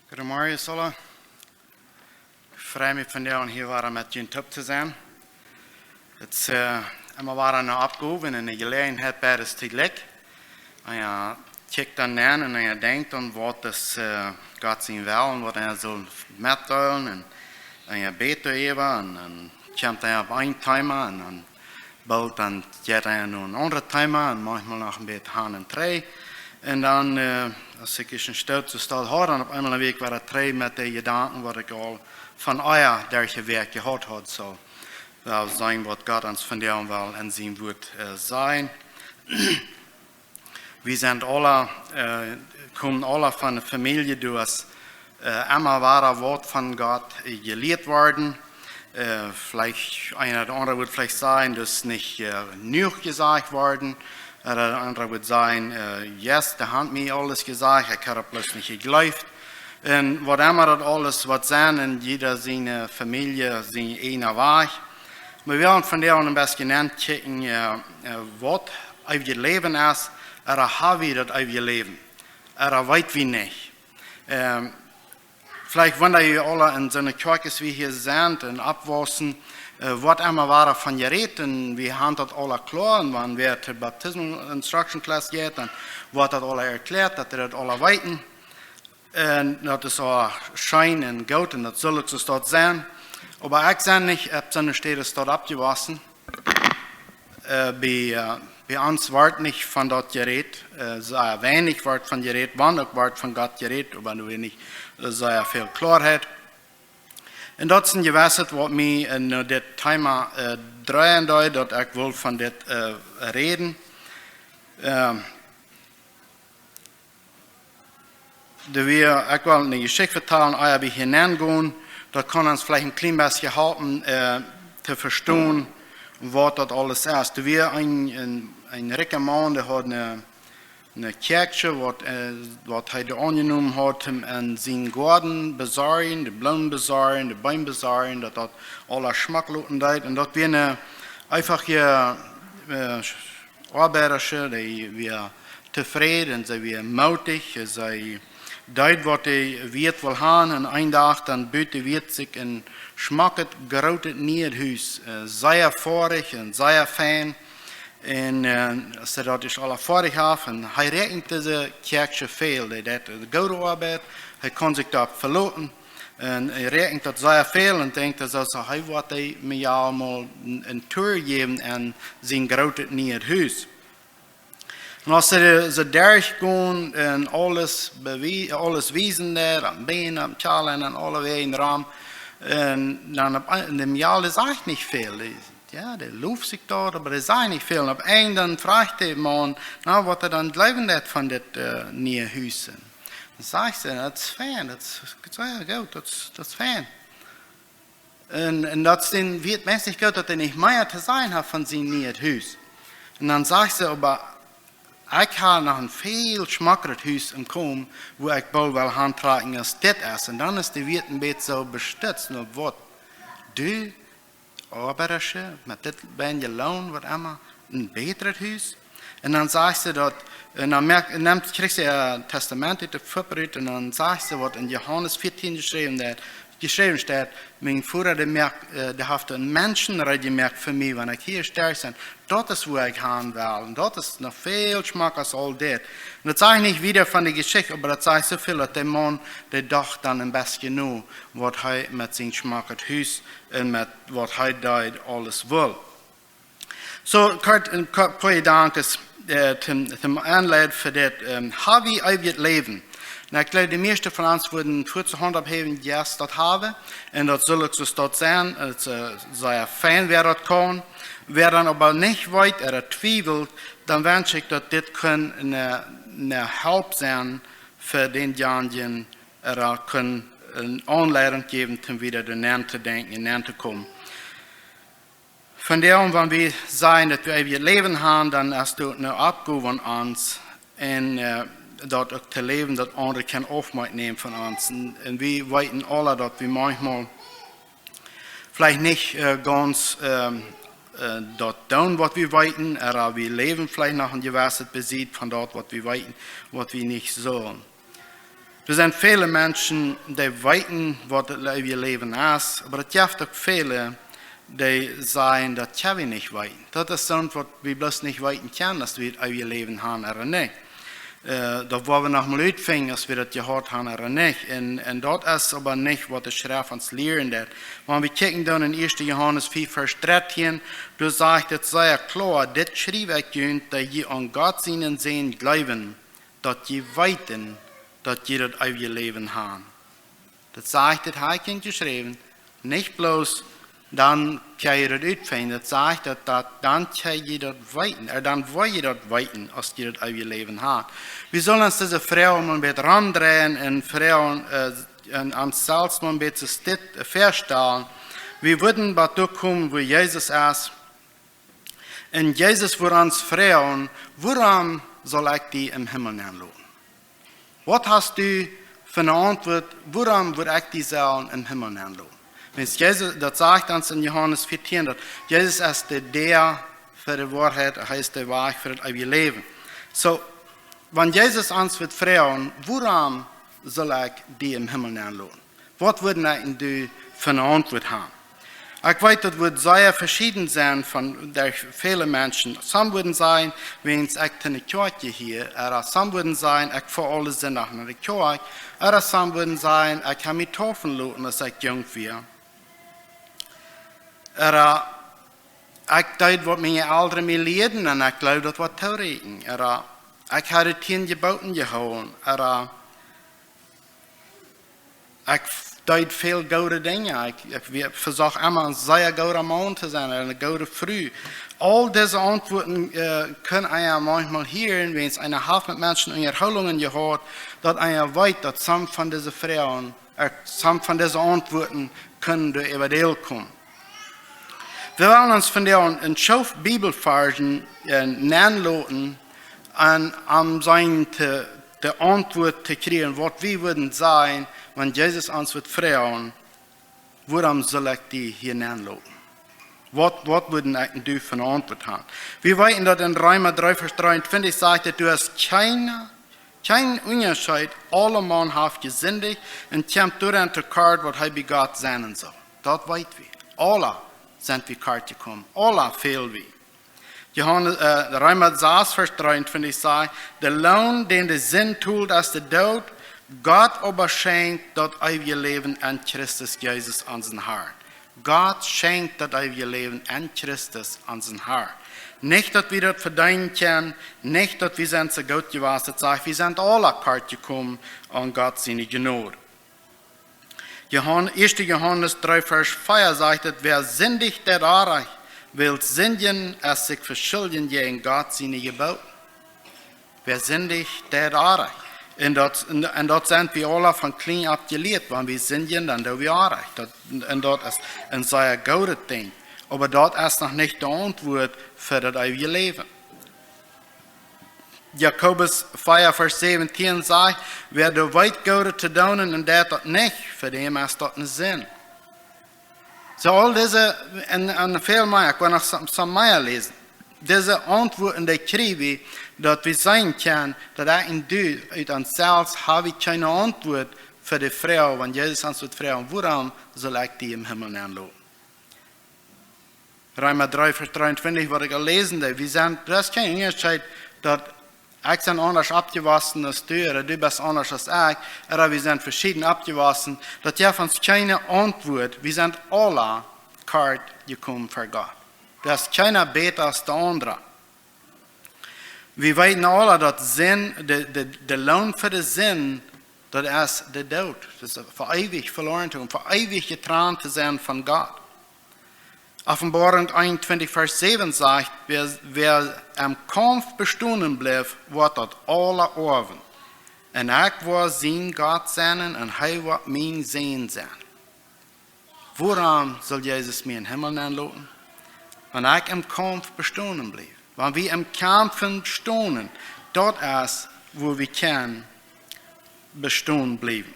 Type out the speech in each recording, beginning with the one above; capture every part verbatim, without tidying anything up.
Goedemorgen, Sola. Ekj frei mie vondoag hia wada met junt toop to sennen. Et es emma wada eene Oppgow un eene Jeläajenheit, beides toojlikj. Un jo, kjikjt dan nenn un jo denkjt aun waut es Gott sien Well un waut hee saul metdeelen un jo bät doaräwa un dan kjemt hee opp een Thema un dan boolt dan jeit hee no een aundret Thema un maunchmol noch een bät han un trigj. Un dan, aus ekj ieescht een Stoot soo stell haud, dan opp eemol wia ekj wada trigj met de Jedanken waut ekj aul von ea derch de Wäakj jehaut haud. Soo, wie sellen seenen waut Gott ons vondoag well en sien Wuat sajen. Wie sent aula, komen aula von eene Famielje, doa es emma wada waut von Gott jelieet worden. Veleicht eena ooda aundra wudd veleicht sajen, daut es nich jenuach jesajcht worden. Ooda aundra wudd sajen, yes, dee han mie aules jesajcht, ekj hab daut bloos nich jejleeft. Un waut emma daut aules waut sent, en jieda siene Famielje sien eejna Wajch. Oba wie wellen vondoag een bät nenkjikjen waut eewjet Läwen es, ooda ha wie daut eewje Läwen, ooda weet wie nich. Veleicht wunda jie aula en soone Kjoakj aus wie hia sent un oppwausen, woat emma wada von jerät un wie han daut aula kloa un wan wäa to Baptismal Instruction Class jeit, dan woat daut aula erkjläat, daut dee daut aula weeten. Un daut es aul scheen un goot un daut sull uk soo sennen. Oba ekj sie nich opp soone Städ oppjewossen. Bie ons wort nich von daut jerät, sea weinich wort von jerät, wan uk wort von Gott jerät, oba nu wia nich sea väl Kloaheit. Un daut es een Jewissheit waut mie en dit Thema dreien deed, daut ekj wull von dit räden. Dee wia, ekj well eene Jeschicht vetalen, ea wie hia nengonen, daut kaun ons veleicht een kjlien bät halpen to vestonen waut daut aules es. Doa wia een, een rikja Maun, dee haud eene, eene Kjäakjsche waut, waut hee doa aunjenomen haud, toom en sienen Goaden besorjen, de Bloomen besorjen, de Beem besorjen, daut daut aula schmock loten deed. Un daut wia eene eefache Oabeidasche, dee wia tofräd un see wia mootich, see deed waut de Wieet wull han un een Dach dan but de Wieet sikj een schmocket grootet nieet Hus, sea foadich un sea fein. Un aus see daut ieescht aula foadich haud, un hee räakjent dise Kjäakjsche väl, dee deed goode Oabeit, hee kunn sikj doaropp veloten. Un hee räakjent daut sea väl un denkjt, daut soo, hee woat dee mie aul mol eene Tour jäwen en sien grootet nieet Hus. Un aus see soo derchgonen un aules, aules wiesen deed, aum Bän, aum Kjalla un aulawäajen rom, un dan opp en, däm Jal, dee säd nich väl. Dee, jo, dee loft sikj doa, oba dee säd nich väl. Un opp eemol dan fruach de Maun, na, waut hee dan jleewen deed von dit nieet Hus. Dan säd see, daut es fein, daut es sea goot, daut es, daut es fein. Un, un daut es dän Wieet meist nich goot, daut hee nich mea to sajen haud von sien nieet Hus. Un dan säd see, oba ekj hab noch een väl schmockret Hus em Komen, wua ekj boolt well hantrakjen aus dit es. Un dan es de Wieet een bät soo bestutzt, na waut, du, Oabeidasche, met dit weinje Loon, waut emma, een bätret Hus. Un dan säd see daut, un dan moakt, nemt, kjricht see äa Testament ut de Pupp rut un dan säd see waut en Johanes vieetieen jeschräwen, daut jeschräwen steit, mien Voda, dee moakt, dee haft een Menschenrikj jemoakt fa mie, wan ekj hia stoawen sie. Daut es wua ekj han well. Un daut es noch väl schmocka aus aul dit. Un daut sajcht nich wieda von de Jeschicht, oba daut sajcht soo väl, daut de Maun, dee docht dan een bät no, waut hee met sien schmocket Hus un met waut hee deed aules wull. Soo, kort, een poa Jedanken toom, toom aunleiden fa dit, ha wie eewjet Läwen? Nu, ekj jleew, de mieeschte von ons wudden fuaz de Haunt opphäwen, yes, daut ha wie. Un daut sull uk soo sennen, daut es sea fein, wäa daut kaun. Wäa dan oba nich weet, ooda twiewelt, dan wensch ekj, daut dit kunn eene, eene Help sennen fa dänjanjen, ooda kunn eene Aunleidunk jäwen, om wieda doa nenn to denkjen un nenn to komen. Vondoag, wan wie sajen, daut wie eewjet Läwen han, dan es daut eene Oppgow aun ons, un daut uk to läwen, daut aundre kjennen Aufscheet nämen von ons. Un, un wie weeten aula, daut wie maunchmol veleicht nich gaunz daut doonen, waut wie weeten, ooda wie läwen veleicht noch een jewesset Besied von daut, waut wie weeten, waut wie nich sullen. Doa sent väle Menschen, dee weeten, waut daut eewje Läwen es, oba daut jeft uk väle, dee sajen, daut kjenn wie nich weeten. Daut es soont, waut wie bloos nich weeten kjennen, aus wie daut eewje Läwen haben ooda nich. Äh, daut woa wie noch mol utfinjen, aus wie daut jehaut haben ooda nich. Un, un daut es oba nich, waut de Schreft ons lieren deit. Wan wie kjikjen dan en ieeschte Johanes vea, Varsch dartieen, doa sajcht et sea kloa: "Dit schriew ekj junt, daut jie aun Gott sienen Sän jleewen, daut jie weeten, daut jie daut eewje Läwen haben." Daut sajcht, daut hab ekj junt jeschräwen, nich bloos dan kjenn jie daut utfinjen, daut sajcht, daut, daut dan kjenn jie daut weeten, ooda dan woa jie daut weeten, aus jie daut eewje Läwen haben. Wie sellen ons dise Froag mol een bät romdreien un froagen, äh, un ons selfst mol een bät stell, äh, väastalen, wie wudden bat doa komen, wua Jesus es. Un Jesus wudd ons froagen: "Wuarom saul ekj die em Himmel nenloten? Waut hast du fa eene Auntwuat, wuarom wudd ekj die sellen em Himmel nenloten?" Wiels Jesus, daut sajcht ons en Johanes vieetieen, daut Jesus es de Däa fa de Woarheit, hee es de Wajch fa daut eewje Läwen. Soo, wan Jesus ons wudd froagen: "Wuarom saul ekj die em Himmel nenloten?" Waut wudden wie dan fa eene Auntwuat haben? Ekj weet, daut wudd sea veschieden sennen von de väle Menschen. Some wudden sajen, wiels ekj to ne Kjoakj jehia, ooda some wudden sajen, ekj foa aule Sindach no de Kjoakj, ooda some wudden sajen, ekj hab mie deepen loten, aus ekj junk wia, ooda ekj deed, waut miene Elren mie lieeden, un ekj jleewd, daut wia tooräakjen, ooda ekj hab de tieen Jeboten jehoolen, ooda ekj deed väl goode Dinja. Ekj, ekj wia, vesocht emma een sea gooda Maun to sennen, eene goode Fru. Aul dise Auntwuaten, äh, kaun eena maunchmol hieren, wan eena haft met Menschen Unjahoolungen jehaut, daut eena weet, daut some von dise Froagen, äh, some von dise Auntwuaten kjennen doa äwa de Welt komen. Wie wellen ons vondoag een Schoof Bibelvarzen, äh, nenloten un om sien to, de Auntwuat to kjrieen, waut wie wudden sajen, wan Jesus ons wudd froagen: "Wuarom saul ekj die hia nenloten?" Waut, waut wudden ekj un du fa eene Auntwuat haben? Wie weeten, daut en Reema dree, Varsch dreeuntwintich sajcht, daut doa es kjeene, kjeen Unjascheet, aulemaun haft jesindicht un kjemt doaraun to kort, waut hee bie Gott sennen saul. Daut weet wie. Aula sent wie kort jekomen. Aula fäl wie. Johanes, äh, Reema sas, Varsch dreeuntwintich sajcht: "De Loon, dän de Sind tolt, es de Doot. Gott oba schenkjt daut eewje Läwen en Christus Jesus, onsen Herrn." Gott schenkjt daut eewje Läwen en Christus, onsen Herrn. Nich, daut wie daut vedeenen kjennen, nich, daut wie sent soo goot jewast, daut sajcht, wie sent aula kort jekomen aun Gott siene Jnod. Johan-, ieeschte Johanes dree, Varsch vea sajcht et: "Wäa sindicht, deit Onrajcht, wiels sindjen es sikj veschuljen jäajen Gott siene Jebooten." Wäa sindicht, deit Onrajcht. Un daut, un, un daut sent wie aula von kjlien opp jelieet, wan wie sindjen, dan doo wie Onrajcht. Daut, un daut es een sea goodet Dinkj. Oba daut es noch nich de Auntwuat fa daut eewje Läwen. Jakobus vea, Varsch säwentieen sajcht: "Wäa doa weet Goodet to doonen un deit daut nich, fa däm es daut eene Sind." Soo aul dise, un, un väl mea, ekj well noch some, some mea läsen. Dise Auntwuaten, dee kjrie wie, daut wie seenen kjennen, daut ekj un du ut ons selfst hab wie kjeene Auntwuat fa de Froag, wan Jesus ons wudd froagen: "Wuarom saul ekj die em Himmel nenloten?" Reema dree, Varsch dreeuntwintich, waut ekj aul läsen deed. Wie sent, doa es kjeen Unjascheet, daut ekj sie aundasch oppjewossen aus du, ooda du best aundasch aus ekj, ooda wie sent veschieden oppjewossen. Daut jeft ons kjeene Auntwuat. Wie sent aula kort jekomen fa Gott. Doa es kjeena bäta aus de aundra. Wie weeten aula, daut Sind, de, de, de Loon fa de Sind, daut es de Doot. Daut es fa eewich veloaren to gonen, fa eewich jetrant to sennen von Gott. Openboarunk eenuntwintich, Varsch säwen sajcht: "Wäa, wäa em Kaumf bestonen blift, woat daut aula oawen. Un ekj woa sien Gott sennen un hee woat mien Sän sennen." Wuarom saul Jesus mie em Himmel nenloten? Wan ekj em Kaumf bestonen bliew. Wan wie em Kaumf bestonen, daut es, wua wie kjennen bestonen bliewen.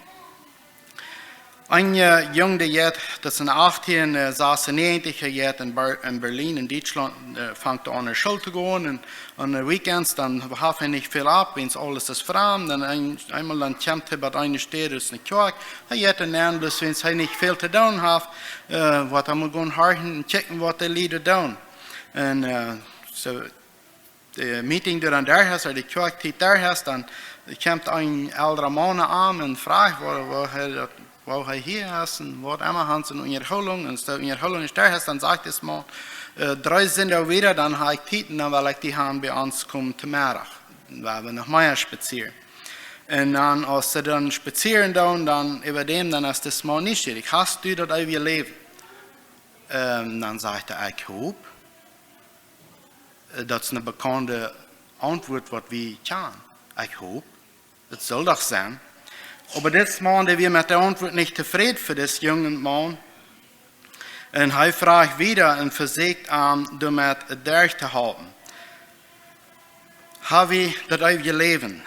Een Jung, dee jeit, daut es en achtieen sasenäajentich, hee jeit en Ber-, en Berlin, en Dietschlaunt, äh, fangt aun no School to gonen un aun de weekends, dan haft hee nich väl opp, wiels aules es framd. Un een-, eemol dan kjemt hee bie eene Städ, daut es ne Kjoakj. Hee jeit doa nenn, bloos wiels hee nich väl to doonen haft, äh, waut hee mott gonen horchen un kjikjen, waut de Lied doonen. Un, äh, soo, de Meeting, dee dan doa es, ooda de Kjoakjtiet doa es, dan kjemt een elra Maun aun un frajcht, woo, woo hee daut, woo hee hia es un waut emma, han see ne Unjahoolunk, un aus de Unjahoolunk es doa es, dan sajcht dis Maun: "Äh, dree Sindach wieda, dan hab ekj Tiet un dan well ekj die han bie ons komen to Meddach. Dan woa wie noch mea spazieren." Un dan, aus see dan spazieren doonen, dan äwa däm, dan es dis Maun nieschierich: "Hast du daut eewje Läwen?" Ähm, dan sajcht hee: "Ekj hop." Äh, daut es ne bekaunde Auntwuat, waut wie kjanen. "Ekj hop, daut saul doch sennen." Oba dis Maun, dee wia met de Auntwuat nich tofräd fa dis jungen Maun. Un hee frajcht wieda un vesieekjt am doamet derch to halpen: "Hab wie daut eewje Läwen?"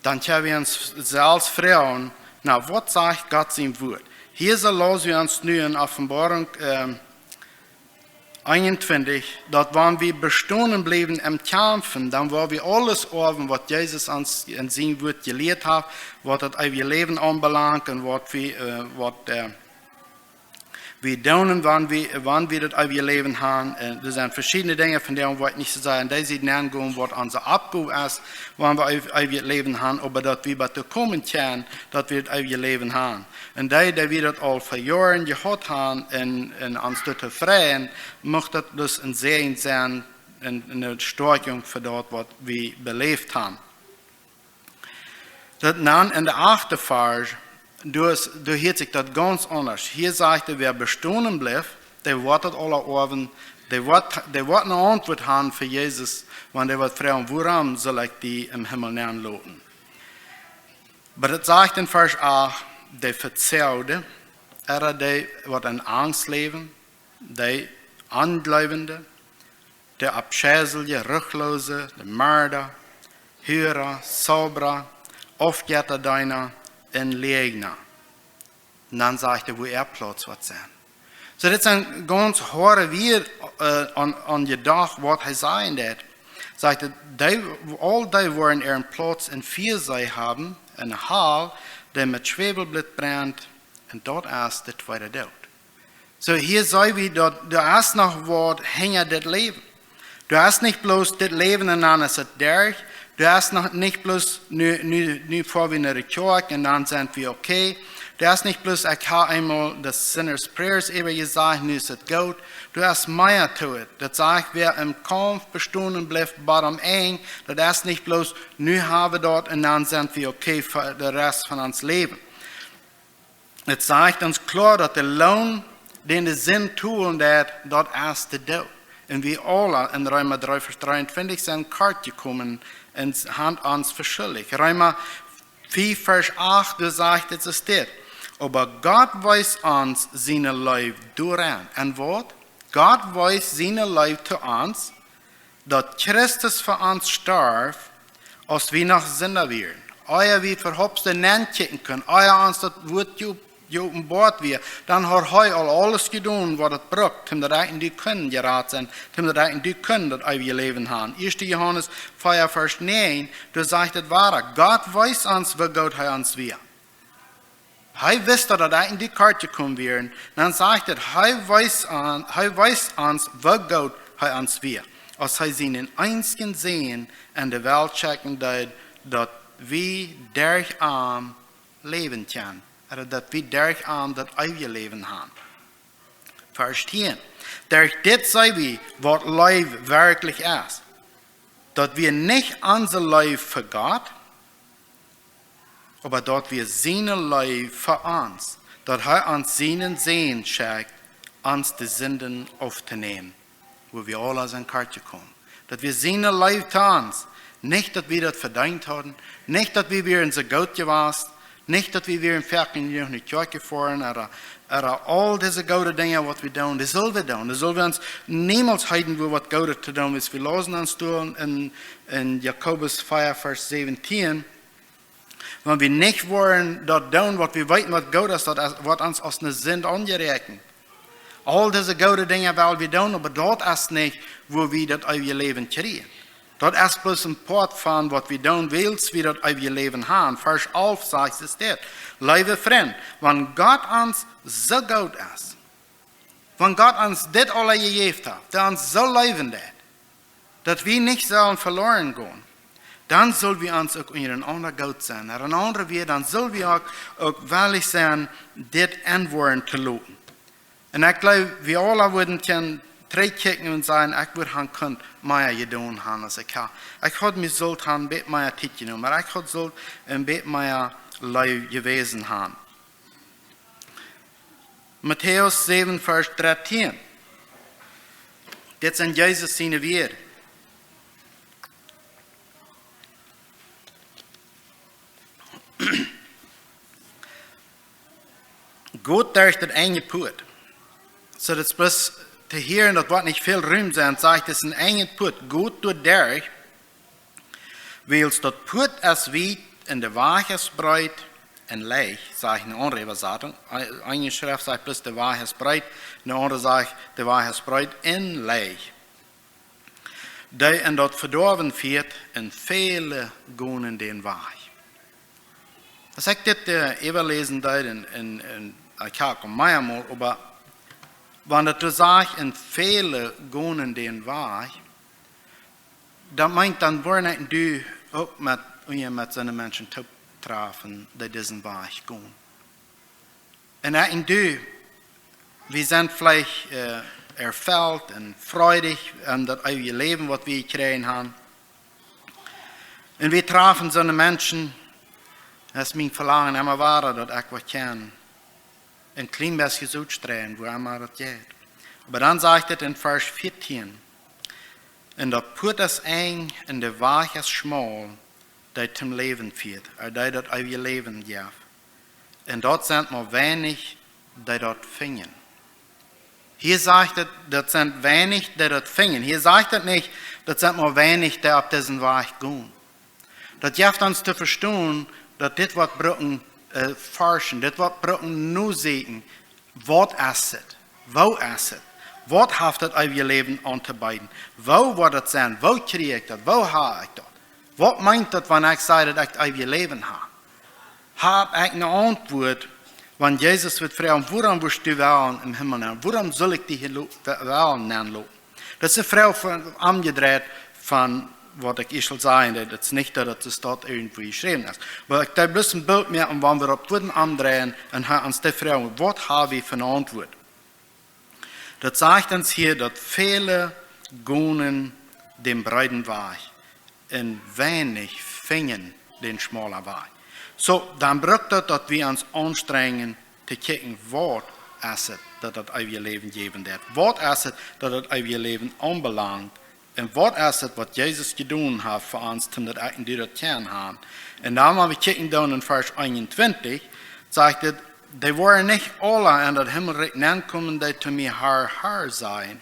Dan kjenn wie ons selfst froagen: "Na, waut sajcht Gott sien Wuat?" Hia soo läs wie ons nu en Openboarunk, ähm, eenuntwintich, daut wan wie bestonen bliewen em Kjamfen, dan woa wie aules oawen, waut Jesus ons en sien Wuat jelieet haft, waut daut eewje Läwen aunbelangt un waut wie, äh, waut, äh, wie doonen, wan wie, wan wie daut eewje Läwen han. Äh, doa sent veschiedne Dinja, von dee woa ekj nich soo sea en dee Sied nengonen, waut onse Oppgow es, wan wie eew-, eewjet Läwen han, oba daut wie bat doa komen kjennen, daut wie daut eewje Läwen han. Un dee, dee wie daut aul ver Joaren jehaut han un, un ons doa freien, mucht daut dus een Säajen sennen un, un ne Stoakjunk fa daut, waut wie beläft han. Daut dan en de achte Varsch, doa es, doa hieet sikj daut gaunz aundasch. Hia sajcht hee: "Wäa bestonen blift, dee woat daut aula oawen, dee woat, dee woat ne Auntwuat han fa Jesus, wan dee woat froagen: 'Wuarom saul ekj die em Himmel nenloten?'" Oba daut sajcht en Varsch acht: "Dee Vezoagde, ooda dee, waut en Angst läwen, dee Onjleewende, de aufscheilje, ruchloose, de Merda, Hura, Zaubra, Aufjettadeena un Läajna." Un dan sajcht hee, woo äa Plauz woat sennen. Soo, dit sent gaunz hoade Wieed, äh, aun, aun jedocht, waut hee sajen deed. Sajcht hee: "Dee, aul dee woaren äaren Plauz em Fia haben, en Hal, dee met Schwäwelblit brent, un daut es de tweede Doot." Soo, hia seenen wie daut, doa es noch waut hinja dit Läwen. Doa es nich bloos dit Läwen un dan es et derch. Doa es noch nich bloos nu, nu, nu foa wie no de Kjoakj un dan sent wie okay. Doa es nich bloos, ekj hab eemol de Sinner's Prayers äwajesajcht, nu es et goot. Doa es mea to it. Daut sajcht, wäa em Kaumf bestonen blift bat aum Enj, daut es nich bloos, nu hab wie daut un dan sent wie okay fa de Rest von ons Läwen. Et sajcht ons kloa, daut de Loon, dän de Sind tolen deit, daut es de Doot. Un wie aula en Reema dree Varsch dreeuntwintich sent kort jekomen un s-, han ons veschuldicht. Reema fief Varsch acht, doa sajcht et soo dit: "Oba Gott wees ons siene Leew doaraun." Un waut? "Gott wees siene Leew to ons, daut Christus fa ons storf, aus wie noch Sinda wieren." Ea wie äwahaupt doa nenkjikjen kunnen, ea ons daut Wuat je-, jeopenboat wia, dan haud hee aul aules jedonen, waut et brukt, om daut ekj un du kunnen jerat sennen, om daut ekj un du kunnen daut eewje Läwen han. Ieeschte Johanes vea Varsch näajen, doa sajcht et wada: "Gott wees ons, woo goot hee ons wia." Hee wist daut, daut ekj un du kort jekomen wieren. Dan sajcht et, hee wees aun, hee wees ons, woo goot hee ons wia, aus hee sienen eensjen Sän en de Welt schekjen deed, daut wie derch am läwen kjennen. Ooda daut wie derch am daut eewje Läwen han. Varsch tieen. "Derch dit see wie, waut Leew werkjlich es. Daut wia nich onse Leew fa Gott, oba daut wia siene Leew fa ons, daut hee ons sienen Sän schekjt, ons de Sinden auftonämen." Wua wie aula sent kort jekomen. Daut wia siene Leew to ons. Nich daut wie daut vedeent hauden, nich daut wie wieren soo goot jewast, nich daut wie wieren foaken jenuach no Kjoakj jefoaren, ooda, ooda aul dise goode Dinja, waut wie doonen, dee sull wie doonen. Dee sull wie ons niemols heeten, woo waut Goodet to doonen. Wie läsen ons doa en, en Jakobus vea Varsch säwentieen, Wan wie nich woaren daut doonen, waut wie weeten, waut goot es, daut es, woat ons aus eene Sind aunjeräakjent. Aul dise goode Dinja well wie doonen, oba daut es nich, woo wie daut eewje Läwen kjrieen. Daut es bloos een Poat von waut wie doonen, wiels wie daut eewje Läwen haben. Varsch alf sajcht et dit: Leewe Frind, wan Gott ons soo goot es, wan Gott ons dit aula jejäft haft, dee ons soo leewen deit, daut wie nich sellen veloaren gonen, dan sell wie ons uk unjarenaunda goot sennen. Unjarenaunda wada, dan sell wie uk, uk wellich sennen, dit aunwoaren to loten. Un ekj jleew, wie aula wudden kjennen trigjkjikjen un sajen: Ekj wudd han kunt mea jedonen haben aus ekj hab. Ekj haud mie sult han een bät mea Tiet jenomen, oba ekj haud sult een bät mea leew jewast haben. Matäus säwen, Varsch dartieen. Dit sent Jesus siene Wieed. Got derch daut enje Puat. Soo, daut es bloos to hieren, daut woat nich väl Rum sennen, sajcht et, een enje Puat. Got doaderch, wiels daut Puat es wiet un de Wajch es breet un leicht, sajcht eene aundre Äwasatunk. Eene Schreft sajcht bloos, de Wajch es breet, eene aundre sajcht, de Wajch es breet un leicht, dee en daut Vedoawen fieet, un väle gonen dän Wajch. Aus ekj dit, äh, äwaläsen deed en, en, en, ekj hab aul meamol, oba wan daut doa sajcht, un väle gonen dän Wajch, daut meent, dan woaren ekj un du uk met, un je met soone Menschen to trafen, dee disen Wajch gonen. Un ekj un du, wie sent veleicht, äh, erfelt un freudich en daut eewje Läwen, waut wie jekjräajen haben. Un wie trafen soone Menschen, daut es mien Velangen emma wada, daut ekj waut kjenn een kjlien bät utstreien, woo emma daut jeit. Oba dan sajcht et en Varsch vieetieen: Un daut Puat es enj un de Wajch es schmaul, dee toom Läwen fieet, ooda dee daut eewje Läwen jeft. Un daut sent mau weinich, dee daut finjen. Hia sajcht et, daut sent weinich, dee daut finjen. Hia sajcht et nich, daut sent mau weinich, dee opp disen Wajch gonen. Daut jeft ons to vestonen, daut dit woat brucken, äh, forschen, dit woat brucken noseenen, waut es et? Woo es et? Waut haft daut eewje Läwen auntobeeden? Woo woat daut sennen? Woo kjrie ekj daut? Woo hab ekj daut? Waut meent daut, wan ekj saj, daut ekj daut eewje Läwen hab? Hab ekj eene Auntwuat, wan Jesus woat froagen: Wuarom wurscht du wellen em Himmel nenn? Wuarom saul ekj die hia lo-, we-, wellen nenn loten? Daut es eene Froag von, omjedreit von waut ekj ieescht aul säd, daut es nich daut, daut daut irjentwua jeschräwen es. Oba ekj deed bloos een Bilt moaken, wan wie daut wudden omdreien un hee ons dee Froag: Waut hab wie fa eene Auntwuat? Daut sajcht ons hia, daut väle gonen dän breeden Wajch un weinich finjen dän schmaulen Wajch. Soo, dan brukt daut, daut wie ons aunstrenjen to kjikjen, waut es et, daut daut eewje Läwen jäwen deit? Waut es et, daut daut eewje Läwen aunbelangt? Un waut es et, waut Jesus jedonen haft fa ons, toom daut ekj un du daut kjennen haben? Un dan, wan wie kjikjen dan en Varsch eenuntwintich, sajcht et: Dee woaren nich aula en daut Himmelrikj nenkomen, dee to mie: Herr, Herr, sajen.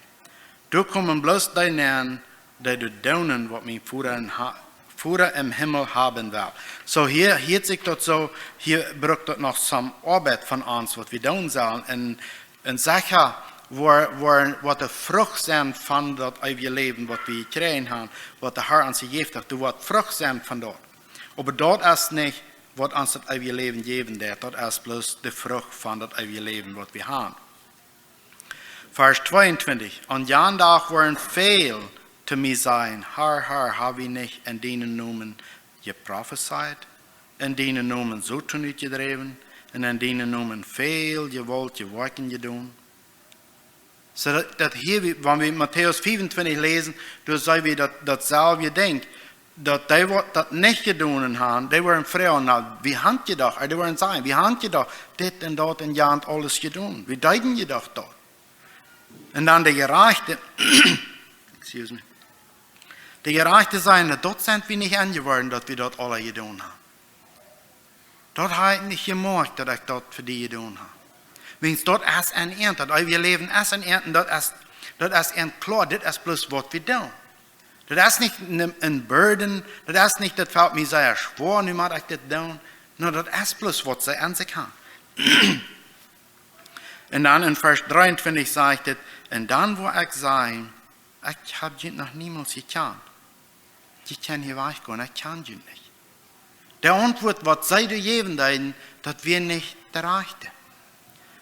Doa komen bloos dee nenn, dee daut doonen, waut mien Voda em Ha-, Voda em Himmel haben well. Soo, hia, hia sikj daut soo, hia brukt daut noch some Oabeit von ons, waut wie doonen sellen. Un, un secha, woa, woa, waut de Frucht sent von daut eewje Läwen, waut wie jekjräajen haben, waut de Herr ons jejäft haft, doa woat Frucht sennen von daut. Oba daut es nich, waut ons daut eewje Läwen jäwen deit, daut es bloos de Frucht von daut eewje Läwen, waut wie haben. Varsch tweeuntwintich: Un jan Dach woaren väl to mie sajen: Herr, Herr, hab wie nich en dienen Nomen jeprofezeit, en dienen Nomen Soton utjedräwen, un en dienen Nomen väl jewaultje Woakjen jedonen? Soo daut, daut hia, wie, wan wie Matäus vea un twintich läsen, doa seenen wie daut, daut selwje Dinkj, daut dee waut daut nich jedonen haben, dee woaren froagen: Na, wie haben je doch, dee woaren sajen, wie haben je doch dit un daut un jant aules jedonen. Wie deeden je doch daut. Un dan de Jerajchte, excuse me, de Jerajchte sajen: Na, daut sent wie nich enjeworden, daut wie daut aula jedonen haben. Daut hab ekj nich jemoakt, daut ekj daut fa die jedonen hab. Wiels daut es en an, daut eewje Läwen es en an, un daut es, daut es an kloa, dit es bloos waut wie doonen. Daut es nich een, een Burden, daut es nich, daut felt mie sea schwoa, nu mott ekj dit doonen. Nu, daut es bloos waut see aun sikj haben. Un dan en Varsch dreeuntwintich sajcht et: "Un dan woa ekj sajen: Ekj hab junt noch niemols jekjant. Jie kjennen hia wajchgonen, ekj kjan junt nich." De Auntwuat, waut see doa jäwen deeden, daut wia nich de rajchte.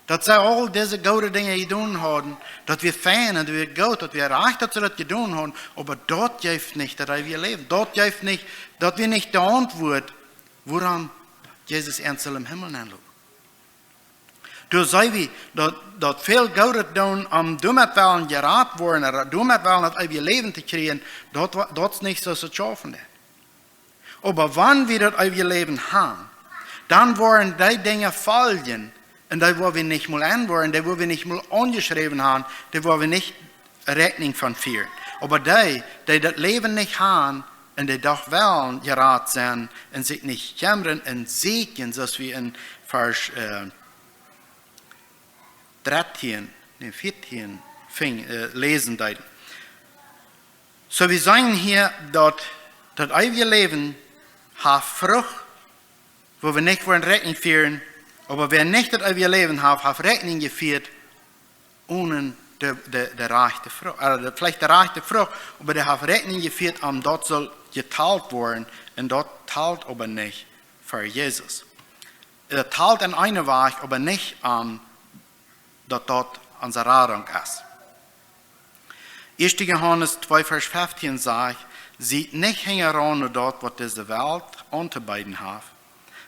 Daut see aul dise goode Dinja jedonen hauden, daut wia fein un daut wia goot, daut wia rajcht, daut see daut jedonen hauden, oba daut jeef nich daut eewje Läwen. Daut jeef nich, daut wia nich de Auntwuat, wuarom Jesus an sull em Himmel nenloten. Doa see wie, daut, daut väl Goodet doonen, om doamet wellen jerat woaren, ooda doamet wellen daut eewje Läwen to kjrieen, daut wa-, daut es nich soo, soo schaufen daut. Oba wan wie daut eewje Läwen haben, dan woaren dee Dinja foljen, un dee woa wie nich mol enwoaren, dee woa wie nich mol aunjeschräwen haben, dee woa wie nich Rechninj von fieren. Oba dee, dee daut Läwen nich haben un dee doch wellen jerat sennen un sikj nich kjemmren un sieekjen, soo aus wie en Varsch, äh, dartieen, nä, vieetieen fing, äh, läsen deeden. Soo, wie seenen hia, daut daut eewje Läwen haft Frucht, wua wie nich woaren Rechninj fieren, oba wäa nich daut eewje Läwen haft, haft Rechninj jefieet onen de, de, de rajchte Frucht, äh, de, veleicht de rajchte Frucht, oba dee haft Rechninj jefieet, om daut sull jetalt woaren, un daut talt oba nich fa Jesus. Daut talt en eene Wajch, oba nich, om daut daut onse Radunk es. Ieeschte Johanes twee Varsch feftieen sajcht: "Siet nich hinjaraun no daut, waut dise Welt auntobeeden haft.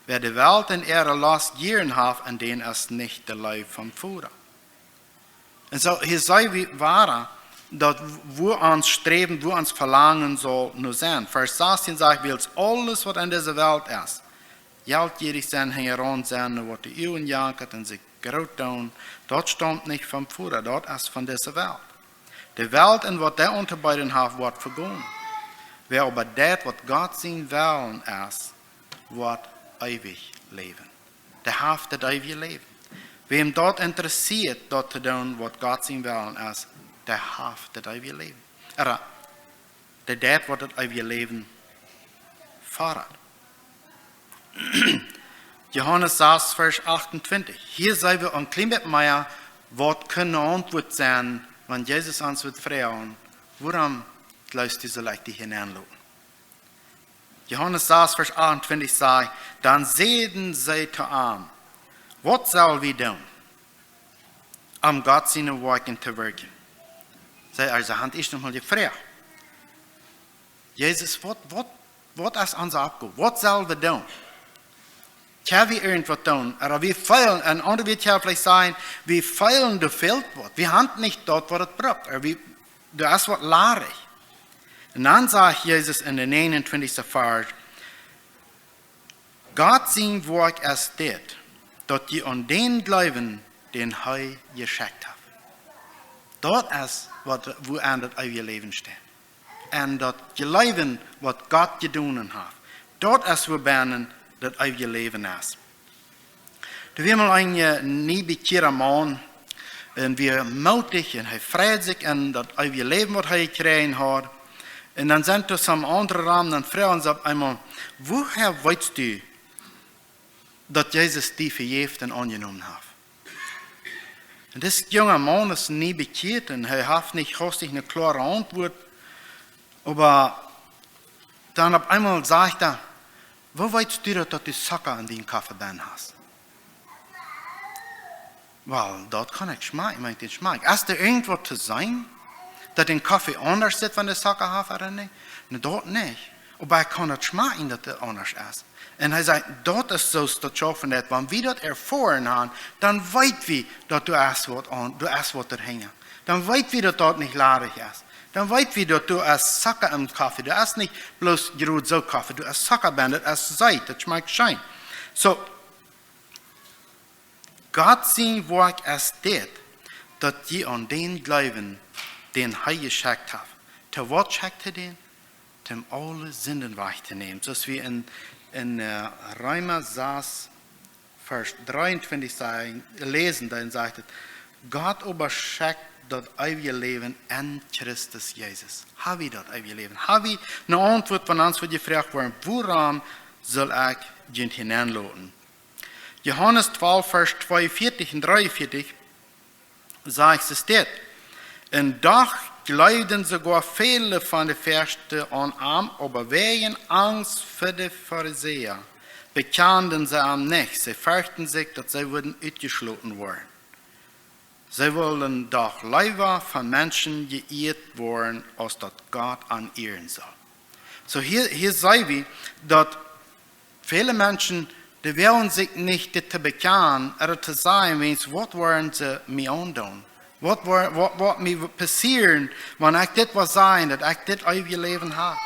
Wäa de Welt un äare Lost jieren haft, aun dän es nich de Leew vom Voda." Un soo, hia seenen wie wada, daut wua ons Sträwen, wua ons Velangen saul no sennen. Varsch sastieen sajcht: "Wiels aules, waut en dise Welt es, jeltjierich sennen, hinjaraun sennen, no waut de Uagen jankat un sikj groot doonen, daut staumt nich vom Voda, daut es von dise Welt. De Welt un waut dee auntobeeden haft, woat vegonen. Wäa oba deit, waut Gott sien Wellen es, woat eewich läwen." Dee haft daut eewje Läwen. Wäm daut interessieet, daut to doonen, waut Gott sien Wellen es, dee haft daut eewje Läwen. Ooda dee deit, waut daut eewje Läwen foddat. Johanes sas, Varsch achtuntwintich. Hia seenen wie een kjlien bät mea, waut kunn de Auntwuat sennen, wan Jesus ons wudd froagen: "Wuarom jleefst du, saul ekj die hia nenloten?" Johanes sas, Varsch achtuntwintich sajcht: "Dan säden see to am: Waut sell wie doonen, om Gott siene Woakjen to wirkjen?" See, aulsoo, see haben ieescht noch mol jefroacht: "Jesus, waut, waut, waut es onse Oppgow? Waut sell wie doonen? Kjenn wie irjentwaut doonen?" Ooda wie feelen, een aundret Wuat kaun veleicht sennen, wie feelen, doa fält waut. Wie haben nich daut, waut et brukt. Ooda wie, doa es waut ladich. Un dan sajcht Jesus en dän näajenuntwintichsten Varsch: "Gott sien Woakj es dit, daut jie aun dän jleewen, dän hee jeschekjt haft." Daut es waut, wua aun daut eewje Läwen steit. Un daut jleewen, waut Gott jedonen haft, daut es, wua bennen daut eewje Läwen es. Doa wia mol een, äh, nie bekjieeda Maun, un wia mootich un hee freid sikj aun daut eewje Läwen, waut hee jekjräajen haud. Un dan sent doa soone aundre rom, dan froagen see opp eemol: "Wuaha weetst du, daut Jesus die vejäft un aunjenomen haft?" Un dis junga Maun es nie bekjieet un hee haft nich hastich eene kloare Auntwuat. Oba dan opp eemol sajcht hee: "Woo weetst du daut, daut du Zocka en dienen Koffe bennen hast?" "Well, daut kaun ekj schmakjen, wan ekj dän schmakj. Es doa irjentwaut to seenen, daut een Koffe aundasch sitt, wan dee Zocka haft ooda nich?" "Nä, daut nich. Oba ekj kaun daut schmakjen, daut et aundasch es." Un hee sajcht, daut es soo aus daut schaufen deit. Wan wie daut erfoaren haben, dan weet wie, daut doa es waut aun, doa es waut doahinja. Dan weet wie, daut daut nich ladich es. Dan weet wie, daut doa es Zocka em Koffe. Daut es nich bloos jrod soo Koffe. Doa es Zocka bennen, daut es seet, daut schmakjt scheen. Soo, Gott sien Woakj es dit, daut jie aun dän jleewen, dän hee jeschekjt haft. To waut schekjt hee dän? Toom aule Sinden wajchtonämen. Soo aus wie en, en, äh, Reema sas, Varsch dreeuntwintich sajen, läsen, dan sajcht et: "Gott oba schekjt daut eewje Läwen en Christus Jesus." Ha wie daut eewje Läwen? Ha wie eene Auntwuat, wan ons woat jefroacht woaren: "Wuarom sull ekj junt hinenloten. Johanes twalf, Varsch tweeunvieetich un dreeunvieetich sajcht es dit: Un doch jleewden soogoa väle von de Ieeschte aun am, oba wäajen Angst fa de Farisäa bekjanden see am nich. See ferchten sikj, daut see wudden utjeschloten woaren. See wullen doch leewa von Menschen jeieet woaren, aus daut Gott an ieren sull. Soo hia, hia seenen wie, daut väle Menschen, dee woagen sikj nich dit to bekjanen, ooda to sajen, wiels waut woaren see mie aundoonen? Waut woa-, waut, waut mie passieren, wan ekj dit woa sajen, daut ekj dit eewje Läwen hab?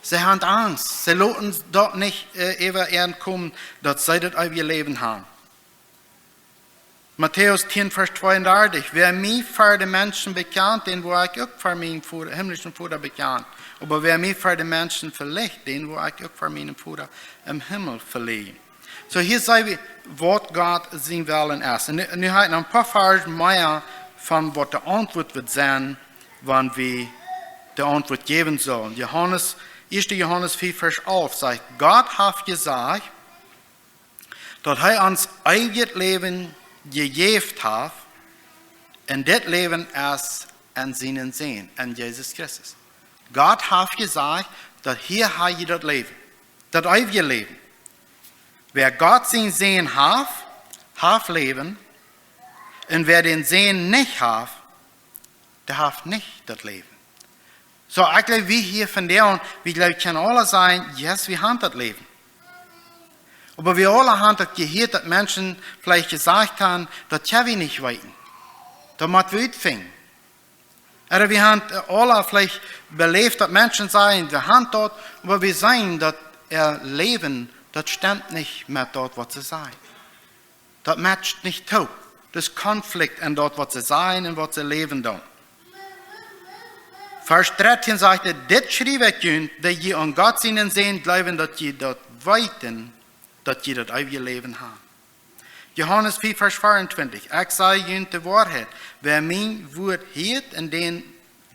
See haben Angst. See loten daut nich, äh, äwa an komen, daut see daut eewje Läwen haben. Matäus tieen, Varsch tweeundartich: Wäa mie ver de Menschen bekjant, dän woa ekj uk ver mienen Voda, himmlischen Voda bekjanen. Oba wäa mie ver de Menschen veleajent, dän woa ekj uk ver mienen Voda em Himmel veleajen. Soo hia seenen wie, waut Gott sien Wellen es. Un nu, nu hab ekj noch een poa Varsch mea von waut de Auntwuat woat sennen, wan wie de Auntwuat jäwen sellen. Johanes, ieeschte Johanes vea, Varsch alf sajcht: Gott haft jesajcht, daut hee ons eewjet Läwen jejäft haft, un dit Läwen es en sienen Sän, en Jesus Christus. Gott haft jesajcht, daut hia ha jie daut Läwen, daut eewje Läwen. Wäa Gott sien Sän haft, haft Läwen, un wäa dän Sän nich haft, dee haft nich daut Läwen. Soo, ekj jleew, wie hia vondoag, wie jleewen, kjennen aule sajen, yes, wie haben daut Läwen. Oba wie aule haben daut jehieet, daut Menschen veleicht jesajcht haben, daut kjenn wie nich weeten. Daut mott wie utfinjen. Ooda wie haben, äh, aule veleicht beläft, daut Menschen sajen, wie haben daut, oba wie seenen, daut äa Läwen, daut stemt nich met daut, waut see sajen. Daut matcht nich toop. Daut es Konflikt en daut, waut see sajen un waut see läwen doonen. Varsch dartieen sajcht et: Dit schriew ekj junt, dee jie aun Gott sienen Sän jleewen, daut jie daut weeten, daut jie daut eewje Läwen haben. Johanes vea, Varsch veeauntwintich: Ekj saj junt de Woarheit, wäa mien Wuat hieet un dän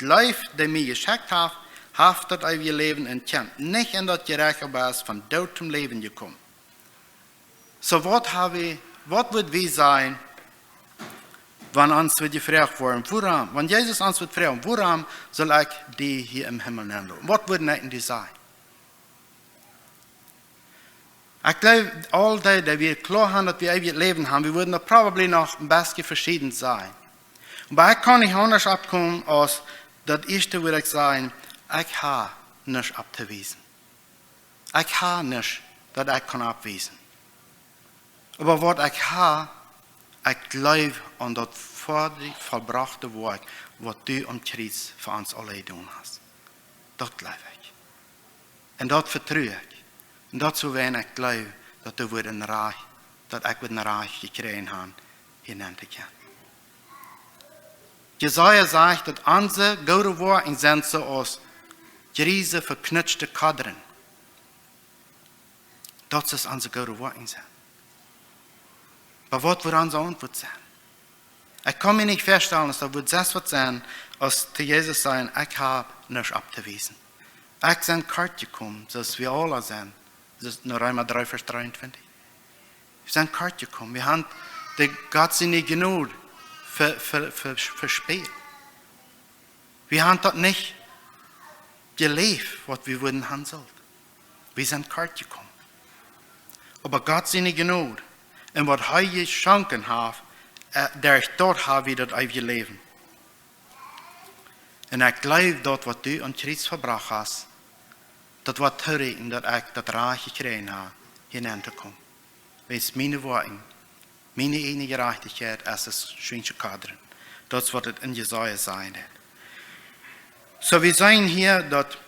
jleeft, dee mie jeschekjt haft, haft daut eewje Läwen un kjemt nich en daut Jerecht, oba es vom Doot toom Läwen jekomen. Soo, waut hab wie, waut woa wie sajen, wan ons woat jefroacht woaren, wuarom? Wan Jesus ons woat froagen, wuarom saul ekj die hia em Himmel nenloten? Waut wudden wie dan sajen? Ekj jleew, aul dee, dee wie kloa haben, daut wie eewjet Läwen haben, wie wudden daut probably noch een bät veschieden sajen. Oba ekj kaun nich aundasch oppkomen, aus daut ieeschte wudd ekj sajen: Ekj hab nuscht opptowiesen. Ekj hab nuscht, daut ekj kaun oppwiesen. Oba waut ekj hab, ekj jleew aun daut ver die vollbrochte Woakj, waut du aum Kjriez fa ons aule jedonen hast. Daut jleew ekj. Un daut vetru ekj. Un daut es wuarom ekj jleew, daut du woascht een Rajcht, daut ekj woa een Rajcht jekjräajen haben, hia nenn to kjennen. Jesaja sajcht, daut onse goode Woakjen sent soo aus jriese, veknutschte Kodren. Daut es onse goode Woakjen sent. Oba waut woat onse Auntwuat sennen? Ekj kaun mie nich väastalen, aus daut woat selfst waut sennen, aus to Jesus sajen: Ekj hab nuscht opptowiesen. Ekj sie kort jekomen, soo aus wie aule sent. Daut es en Reema dree, Varsch dreeuntwintich. Wie sent kort jekomen. Wie haben de Gott siene Jnod ve-, ve-, ve-, vespält. Wie haben daut nich jeläft, waut wie wudden haben sullt. Wie sent kort jekomen. Oba Gott siene Jnod un waut hee jeschonken haft, äh, derch daut hab wie daut eewje Läwen. Un ekj jleew, daut waut du aum Kjriez vollbrocht hast, daut woat tooräakjnen, daut ekj daut Rajcht jekjräajen hab, hia nenn to komen. Wiels miene Woakjen, miene ieejne Jerajchtichkjeit, es aus schwiensche Kodren. Daut es waut et en Jesaja sajcht. Soo, wie seenen hia, daut,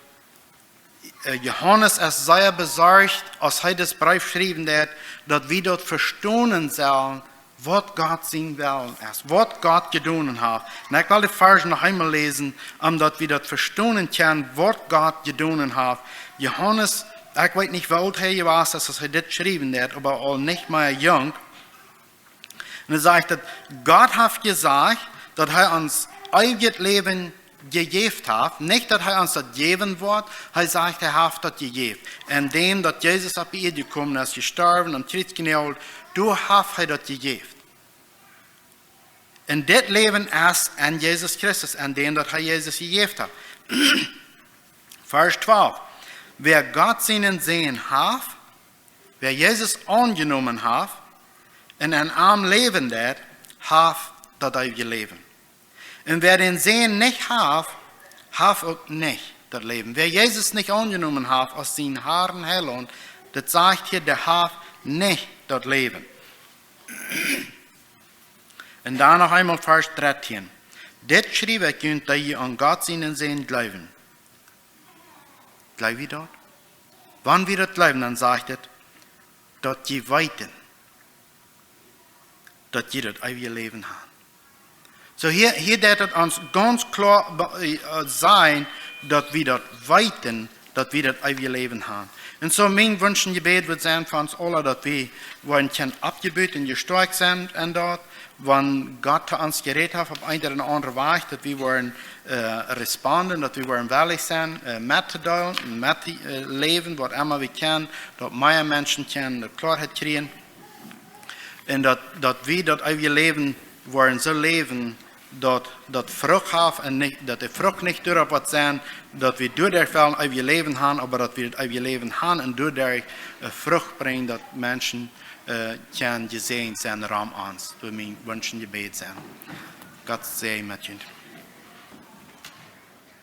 äh, Johanes es sea besorcht, aus hee dän Breef schriewen deed, daut wie daut vestonen sellen, waut Gott sien Wellen es, waut Gott jedonen haft. Un ekj well dän Varsch noch eemol läsen, om daut wie daut vestonen kjennen, waut Gott jedonen haft. Johanes, ekj weet nich, woo oolt hee wia, aus hee dit schriewen deed, oba aul nich mea junk. Un hee sajcht daut Gott haft jesajcht, daut hee ons eewjet Läwen jejäft haft. Nich daut hee ons daut jäwen woat, hee sajcht, hee haft daut jejäft. En däm daut Jesus opp de Ieed jekomen es, jestorwen, aum Kjriez jenoagelt, doa haft hee daut jejäft. Un dit Läwen es en Jesus Christus, en däm daut hee Jesus jejäft haft. Varsch twalf: Wäa Gott sienen Sän haft, wäa Jesus aunjenomen haft un en am läwen deit, haft daut eewje Läwen. Un wäa dän Sän nich haft, haft uk nich daut Läwen. Wäa Jesus nich aunjenomen haft aus sien Harn un Heilaunt, daut sajcht hia, dee haft nich daut Läwen. Un dan noch eemol Varsch dartieen: Dit schriew ekj junt, dee jie aun Gott sienen Sän jleewen. Jleew jie daut? Wan wie daut jleewen, dan sajcht et, daut jie weeten, daut jie daut eewje Läwen haben. Soo hia, hia deit et ons gaunz kloa be-, äh, sennen, daut wie daut weeten, daut wie daut eewje Läwen haben. Un soo mien Wunsch un Jebäd wudd sennen fa ons aula, daut wie woaren kjennen oppjebut un jestoakjt sennen en daut, wan Gott to ons jerät haft opp eene ooda aundre Wies, daut wie woaren, äh, responden, daut wie woaren wellich sennen, äh, mettodeelen, met, äh, läwen, waut emma wie kjennen, daut mea Menschen kjennen de Kloarheit kjrieen. Un daut, daut wie daut eewje Läwen woaren soo läwen, daut, daut Frucht haft un nich, daut de Frucht nich doaropp woat sennen, daut wie doaderch wellen eewje Läwen haben, oba daut wie daut eewje Läwen haben un doaderch, äh, Frucht brinjen, daut Menschen, äh, kjennen jesäajent sennen rom ons. Daut mien Wunsch un Jebäd sennen. Gott sie met junt.